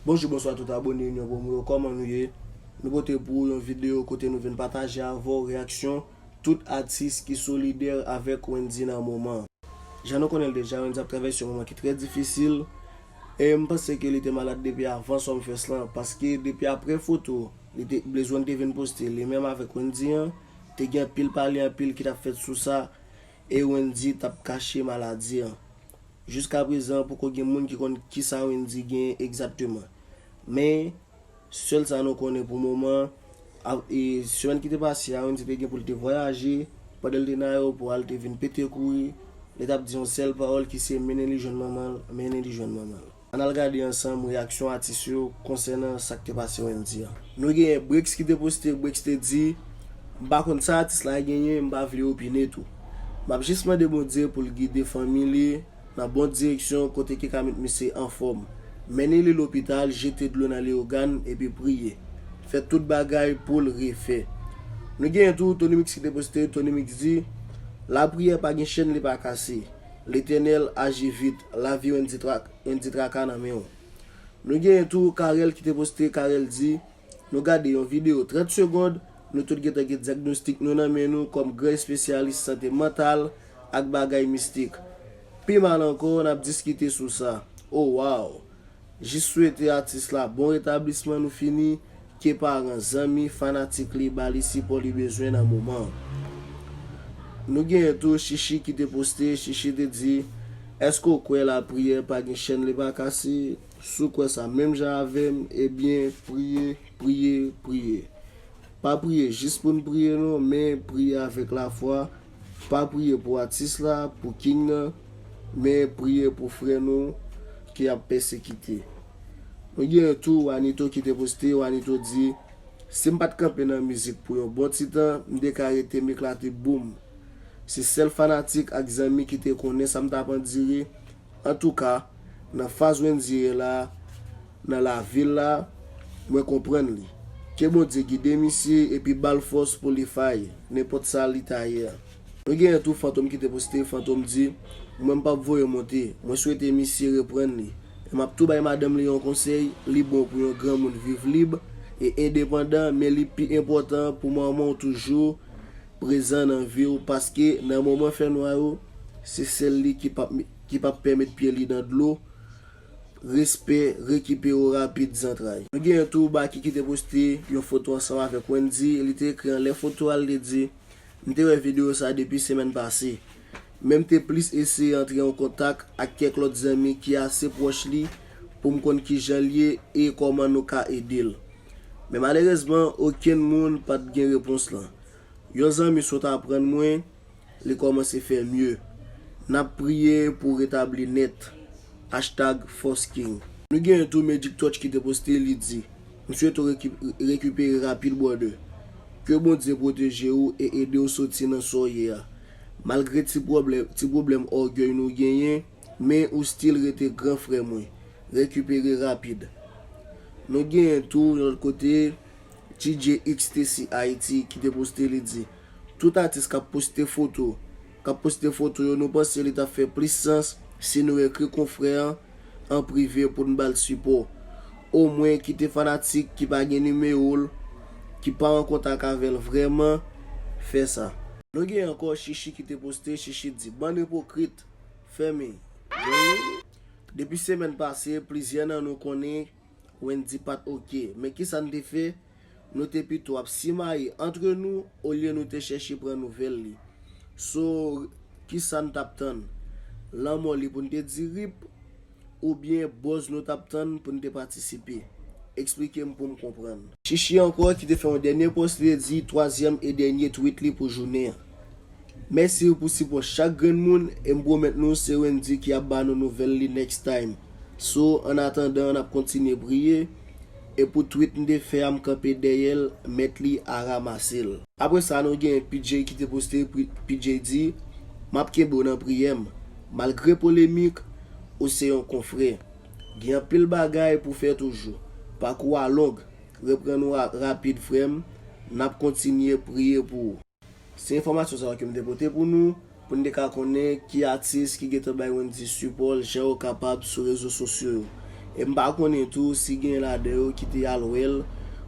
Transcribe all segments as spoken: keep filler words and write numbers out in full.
Bonjou, bonswa tout abone Union Promo yo, kòman nou ye? Nou pote pou ou yon videyo kote nou vin pataje avè w reyaksyon tout atis ki solidè avèk Wendyy nan moman. Jan nou konnen l deja, Wendyy ap travèse yon moman ki trè difisil, e m panse ke li te malad depi avan Summerfest lan, paske depi apre foto li te, Blaze One te vin poste li menm avèk Wendyy an, te gen anpil pale, anpil ki t ap fèt sou sa, e Wendyy t ap kache maladi an. Jiska prezan, poko gen moun ki konn kisa Wendyy genyen egzakteman. Men, sèl sa nou konnen pou moman, a, e, semèn ki te pase a, Wendyy te gen pou l te vwayaje, pandan l te nan ayewopò a, l te vin pete kouri, li t ap di yon sèl pawòl ki se mennen li jwenn manman l, mennen li jwenn manman l. Ann al gade ansanm reyaksyon atis yo konsènan sa k te pase Wendyy an. Nou genyen Brix ki te poste, Brix te di, "M pa konn sa atis la genyen, m pa vle opine tou. M ap jis mande Bondye pou l gide fanmi li nan bon direksyon kote ki ka met misye anfòm. Mennen li lopital, jete dlo nan Leyogàn epi priye. Fè tout bagay pou l refè." Nou genyen tou Tony Mix ki te poste, Tony Mix di, "Lapriyè pa gen chèn li pa kase. Letènèl aji vit, lavi Wendyy Tra-, Wendyy Traka nan men w." Nou genyen tou Carel ki te poste, Carel di, "Nou gade yon videyo trant segonn, nou tout gentan gen dyagnostik nou nan men nou kòm gran espesyalis sante mantal ak bagay mistik. Pi mal ankò, n ap diskite sou sa. Oh, wow! Jis swete atis la bon retablisman, nou fini, ke paran, zanmi, fanatik li ba li sipò li bezwen nan moman an." Nou genyen tou Chichi ki te poste, Chichi te di, "Èske w kwè lapriyè pa gen chèn li pa kase? Si w kwè sa menm jan avè m, ebyen, priye, priye, priye. Pa priye jis pou n priye non, men priye avèk lafwa. Pa priye pou atis la, pou king nan, men priye pou frè nou ke y ap pèsekite." Nou genyen tou Wanito ki te poste, Wanito di, "Si m pa t kanpe nan mizik pou yon bon ti tan, m te ka rete m eklate boum. Se sèl fanatik ak zanmi ki te konnen sa m t ap andire. Antouka, nan faz Wendyy ye la, nan lavi l la, mwen konprann li. Ke Bondye gide misye epi ba l fòs pou li fay nenpòt sa li ta ye a." Nou genyen tou Fantom ki te poste, Fantom di, "Mwen m p ap voye monte, mwen swete misye reprann li. E m ap tou bay madanm li yon konsèy, li bon pou yon granmoun viv lib e endepandan, men li pi enpòtan pou manman w toujou prezan nan vi w, paske nan moman fènwa yo, se sèl li ki p ap, ki p ap pèmèt pye li nan dlo. Respè, rekipere w rapid zantray." Nou genyen tou Baky ki te poste yon foto ansanm avèk Wendyy, li te ekri anlè foto a, li te di, "M te wè videyo sa depi semèn pase, men m te plis eseye antre an kontak ak kèk lòt zanmi ki ase pwòch li pou m konn kijan l ye e kòman nou ka ede l. Men malerezman, okenn moun pa t gen repons lan. Yon zanmi sot aprann mwen, li kòmanse fè mye. N ap priye pou w retabli nèt. Hashtag Force King." Nou genyen tou Magic Touch ki te poste, li di, "M swete w reki-, rekipere rapid, brother. Ke Bondye pwoteje w e ede w soti nan sa w ye a. Malgre ti pwoblè-, ti pwoblèm ògèy nou genyen, men ou still rete gran frè mwen. Rekipere rapid." Nou genyen tou, yon lòt kote, T J X T C Haiti ki te poste, li di, "Tout atis k ap poste foto, k ap poste foto yo, nou panse li t ap fè plis sans si nou ekri konfrè an an prive pou n ba l sipò. Omwen kite fanatik ki pa gen nimewo l, ki pa an kontak avè l vrèman, fè sa." Nou gen ankò Chichi ki te poste, Chichi di, "Bann ipokrit, fèmen." Depi semèn pase, plizyè nan nou konnen Wendyy pa t oke. Men kisa n te fè? Nou te pito ap simaye antre nou olye nou te chèche pran nouvèl li. So, kisa n t ap tann? Lanmò li pou n te di rip? Oubyen buzz nou t ap tann pou n te patisipe? Eksplike m pou m konprann. Chichi ankò ki te fè yon dènye pòs, li di twazyèm e dènye tweet li pou jounen an. Mèsi pou sipò chak grenn moun, e m pwomèt nou se Wendyy ki ap ba nou nouvèl li next time. So, an atandan, n ap kontinye priye, e pou tweet m te fè a, m kanpe dèyè l, mèt li a ramase l. Apre sa, nou gen P J ki te poste, P J di, "M ap kenbe w nan priyè m. Malgre polemik, ou se yon konfrè. Gen anpil bagay pou fè toujou. Pakou a long. Reprann ou a-, rapid, frè m. N ap kontinye priye pou ou." Se enfòmasyon sa yo ke m te pote pou nou, pou n te ka konnen ki atis ki gentan bay Wendyy sipò l jan yo kapab sou rezo sosyo yo. E m pa konnen tou si gen ladan yo ki te al wè l,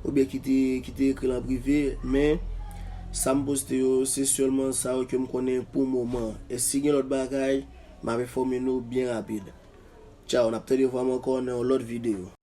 oubyen ki te, ki te ekri l an prive, men sa m poste yo, se sèlman sa yo ke m konnen pou moman. E si gen lòt bagay, m ap enfòme nou byen rapid. Tchaw, n ap tande vwa m ankò nan yon lòt videyo.